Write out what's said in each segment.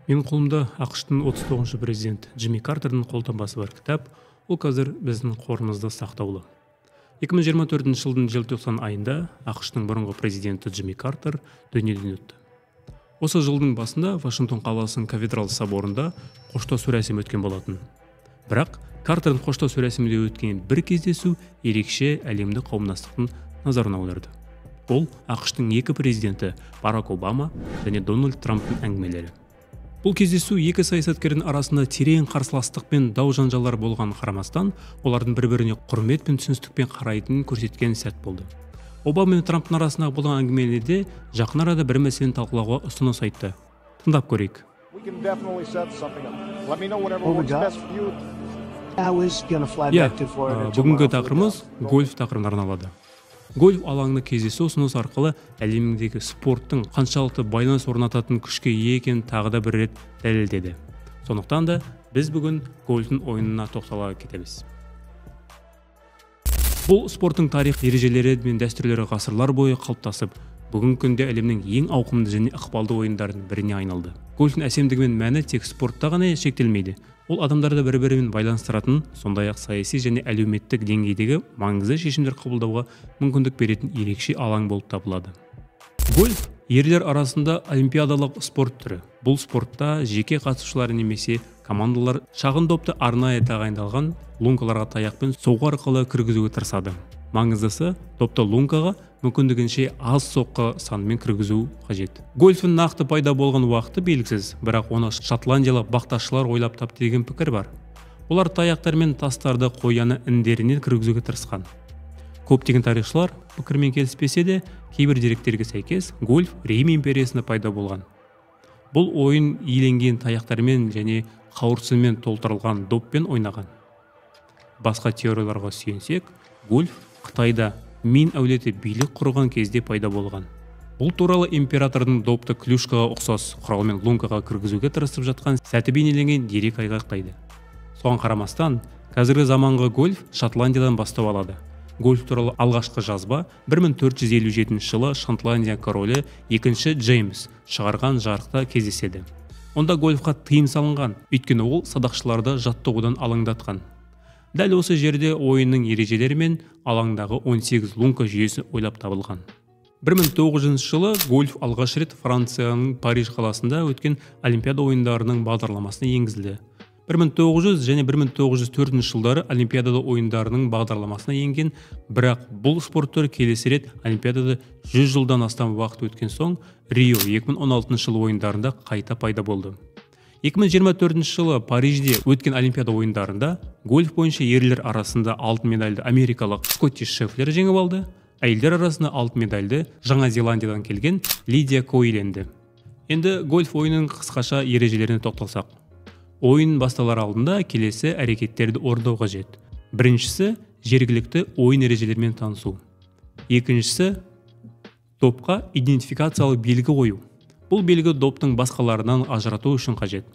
Менің қолымда АҚШ-тың 39-шы президент Джимми Картердің қолтаңбасы бар кітап. Ол қазір біздің қорымызда сақтаулы. 2024 жылдың желтоқсан айында АҚШ-тың бұрынғы президенті Джимми Картер дүниеден өтті. Осы жылдың басында Вашингтон қаласының кафедрал соборында қоштасу рәсімі өткен болатын. Бірақ Картердің қоштасу рәсімінде өткен бір кездесу ерекше әлемдік қауымдастықтың назарын аударды. Ол АҚШ-тың екі президенті Барак Обама және Дональд Трамптың әңгімелері. Бұл кездесу екі саясаткердің арасында терең қарсыластық пен дау-жанжалдар болғанын қарамастан, олардың бір-біріне құрмет пен түсіністікпен қарайтынын көрсеткен сәт болды. Обама мен Трамптың арасындағы болған әңгімелерде жақын арада бір мәселені талқылауға ұсыныс айтты. Тыңдап көрейік. Иә, бүгінгі тақырыбымыз гольф тақырыбына арналады. Гольф алаңында кездесу ұсыныс арқылы әлемдегі спорттың қаншалықты байланыс орнататын күшке ие екенін тағы да бір рет дәлелдеді. Сондықтан да біз бүгін гольфтің ойынына тоқтала кетеміз. Бұл спорттың тарих ережелері мен дәстүрлері ғасырлар бойы қалыптасып, бүгінгі күнде әлемнің ең ауқымды және ықпалды ойындарының біріне айналды. Гольфтің әсемдігі мен мәні тек спортта ғана шектелмейді. Ол адамдарды бір-бірімен байланыстыратын, сондай-ақ саяси және әлеуметтік деңгейдегі маңызды шешімдер қабылдауға мүмкіндік беретін ерекше алаң болып табылады. Гольф ерлер арасында олимпиадалық спорт түрі. Бұл спортта жеке қатысушылар немесе командалар шағын допты арнайы тағайындалған лункаларға таяқпен соғу арқылы кіргізуге тырысады. Маңыздысы, допты лункаға мүмкіндігінше аз соққы санымен кіргізу қажет. Гольфтің нақты пайда болған уақыты белгісіз, бірақ оны шотландиялық бақташылар ойлап тапты деген пікір бар. Олар таяқтар мен тастарды қояны індерінен кіргізуге тырысқан. Көптеген тарихшылар пікірмен келіспесе де, кейбір деректерге сәйкес гольф Рим империясында пайда болған. Бұл ойын иленген таяқтармен және қауырсынмен толтырылған доппен ойнаған. Басқа теорияларға сүйенсек, гольф Қытайда Мин әулеті билік құрған кезде пайда болған. Бұл туралы императордың допты клюшкаға ұқсас құралмен лункаға кіргізуге тырысып жатқан сәті бейнеленген дерек айғақтайды. Соған қарамастан, қазіргі заманғы гольф Шотландиядан бастау алады. Гольф туралы алғашқы жазба 1457 жылы Шотландия королі 2 Джеймс шығарған жарықта кездеседі. Онда гольфқа тыйым салынған, өйткені ол садақшыларды жаттығудан алаңдатқан. Дәл осы жерде ойынның ережелері мен алаңдағы 18 лунка жүйесі ойлап табылған. 1900 жылы гольф алғаш рет Францияның Париж қаласында өткен Олимпиада ойындарының бағдарламасына енгізілді. 1900 және 1904 жылдары Олимпиада ойындарының бағдарламасына енген, бірақ бұл спорт түрі келесі рет Олимпиадада 100 жылдан астам уақыт өткен соң Рио 2016 жылы ойындарында қайта пайда болды. 2024 жылы Парижде өткен Олимпиада ойындарында гольф бойынша ерлер арасында алтын медальді америкалық Скотти Шефлер жеңіп алды, әйелдер арасында алтын медальді Жаңа Зеландиядан келген Лидия Ко иеленді. Енді гольф ойынының қысқаша ережелеріне тоқталсақ. Ойын басталар алдында келесі әрекеттерді орындау қажет. Біріншісі, жергілікті ойын ережелерімен танысу. Екіншісі, допқа идентификациялық белгі қою. Бұл белгі доптың басқаларынан ажырату үшін қажет.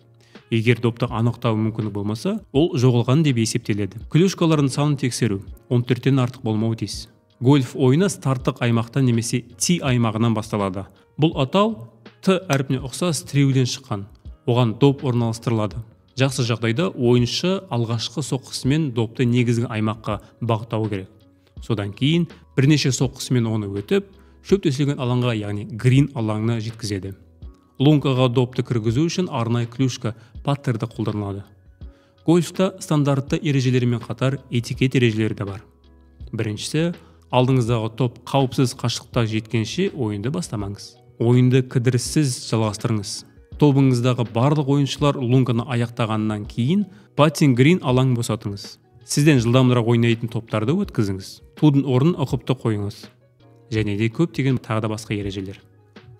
Егер допты анықтау мүмкіні болмаса, ол жоғалған деп есептеледі. Клюшкалардың санын тексеру 14-тен артық болмауы тиіс. Гольф ойыны старттық аймақтан немесе ти аймағынан басталады. Бұл атау Т әрпіне ұқсас тіреуден шыққан. Оған доп орналастырылады. Жақсы жағдайда ойыншы алғашқы соққысымен допты негізгі аймаққа бағыттауы керек. Содан кейін бірнеше соққысымен оны өтіп, шөп төселген алаңға, яғни грин алаңына жеткізеді. Лункаға допты кіргізу үшін арнайы клюшка паттерді қолданылады. Гольфта стандартты ережелермен қатар этикет ережелері де бар. Біріншісі, алдыңыздағы топ қауіпсіз қашықтықта жеткенше ойынды бастамаңыз. Ойынды кідіріссіз жалғастырыңыз. Тобыңыздағы барлық ойыншылар лунканы аяқтағаннан кейін паттинг грин алаң босатыңыз. Сізден жылдамырақ ойнайтын топтарды өткізіңіз. Тудың орнын ұқыпты қойыңыз. Және де көптеген тағы да басқа ережелер.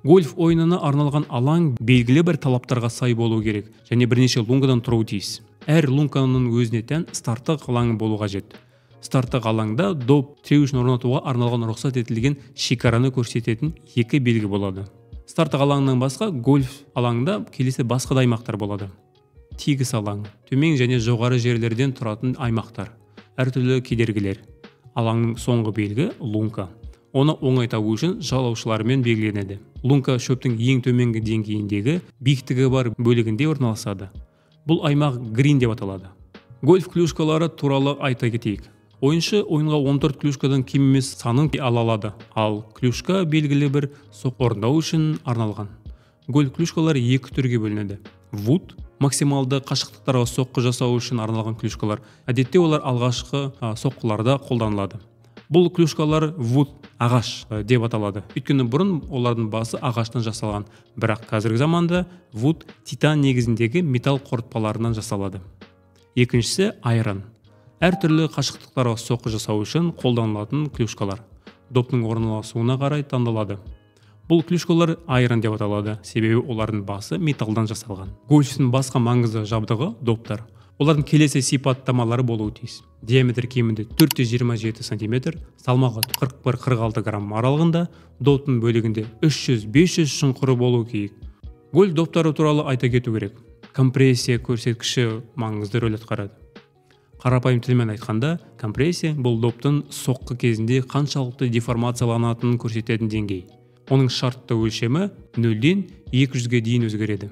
Гольф ойынына арналған алаң белгілі бір талаптарға сай болу керек және бірнеше лункадан тұруы тиіс. Әр лунканың өзіне тән старттық алаңы болу қажет. Старттық алаңда доп тіреу үшін орнатуға арналған рұқсат етілген шекараны көрсететін екі белгі болады. Старттық алаңнан басқа гольф алаңында келесі басқа да аймақтар болады. Тегіс алаң, төмен және жоғары жерлерден тұратын аймақтар, әртүрлі кедергілер. Алаңның соңғы белгі лунка. Оны оңай табу үшін жалаушылармен белгіленеді. Лунка шөптің ең төменгі деңгейіндегі биіктігі бар бөлігінде орналасады. Бұл аймақ грин деп аталады. Гольф клюшкалары туралы айта кетейік. Ойыншы ойынға 14 клюшкадан кем емес санын ала алады, ал клюшка белгілі бір соққы орындау үшін арналған. Гольф клюшкалары екі түрге бөлінеді. Вуд максималды қашықтықтарға соққы жасау үшін арналған клюшкалар. Әдетте олар алғашқы соққыларда қолданылады. Бұл клюшкалар вуд ағаш деп аталады. Өйткені бұрын олардың басы ағаштан жасалған, бірақ қазіргі заманда вуд титан негізіндегі металл қорытпаларынан жасалады. Екіншісі айрон. Әртүрлі қашықтықтарға соққы жасау үшін қолданылатын клюшкалар. Доптың орналасуына қарай таңдалады. Бұл клюшкалар айрон деп аталады, себебі олардың басы металдан жасалған. Гольфтің басқа маңызды жабдығы доптар. Олардың келесі сипаттамалары болуы тиіс. Диаметр кемінде 427 см, салмағы 41-46 грамм аралығында, доптың бөлігінде 300-500 шұңқыры болуы керек. Гольф доптары туралы айта кету керек. Компрессия көрсеткіші маңызды рөл атқарады. Қарапайым тілмен айтқанда, компрессия бұл доптың соққы кезінде қаншалықты деформацияланатынын көрсететін деңгей. Оның шартты өлшемі 0-ден 200-ге дейін өзгереді.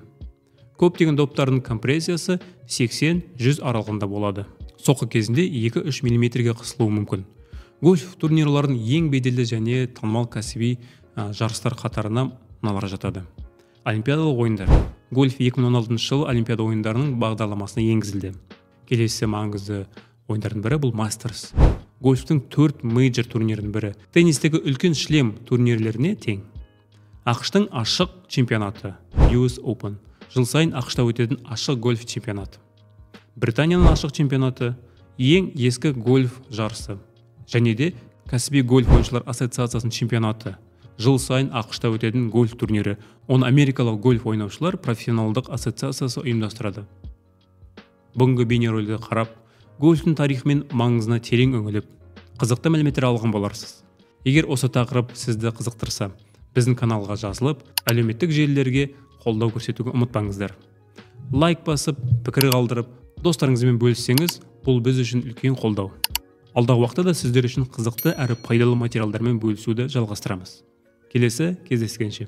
Көптеген доптардың компрессиясы 80-100 аралығында болады. Соққы кезінде 2-3 мм-ге қысылуы мүмкін. Гольф турнирларының ең беделді және танымал кәсіби жарыстар қатарына мыналар жатады. Олимпиадалық ойындар. Гольф 2016 жылы Олимпиада ойындарының бағдарламасына енгізілді. Келесі маңызды ойындардың бірі бұл Мастерс. Гольфтің 4 мейджор турнирінің бірі. Теннистегі үлкен шлем турнирлеріне тең. АҚШ-тың ашық чемпионаты US Open. Жыл сайын АҚШ-та өтетін ашық гольф чемпионаты. Британияның ашық чемпионаты ең ескі гольф жарысы. Және де кәсіби гольф ойыншылар ассоциациясының чемпионаты. Жыл сайын АҚШ-та өтетін гольф турнирі. Оны америкалық гольф ойнаушылар профессионалдық ассоциациясы ұйымдастырады. Бүгінгі бейнероликті қарап, гольфтің тарихы мен маңызына терең үңіліп, қызықты мәліметтер алған боларсыз. Егер осы тақырып сізді қызықтырса, біздің каналға жазылып, әлеуметтік желілерге қолдау көрсетуге ұмытпаңыздар. Лайк басып, пікір қалдырып, достарыңызбен бөліссеңіз, бұл біз үшін үлкен қолдау. Алдағы уақытта да сіздер үшін қызықты әрі пайдалы материалдармен бөлісуді жалғастырамыз. Келесі кездескенше.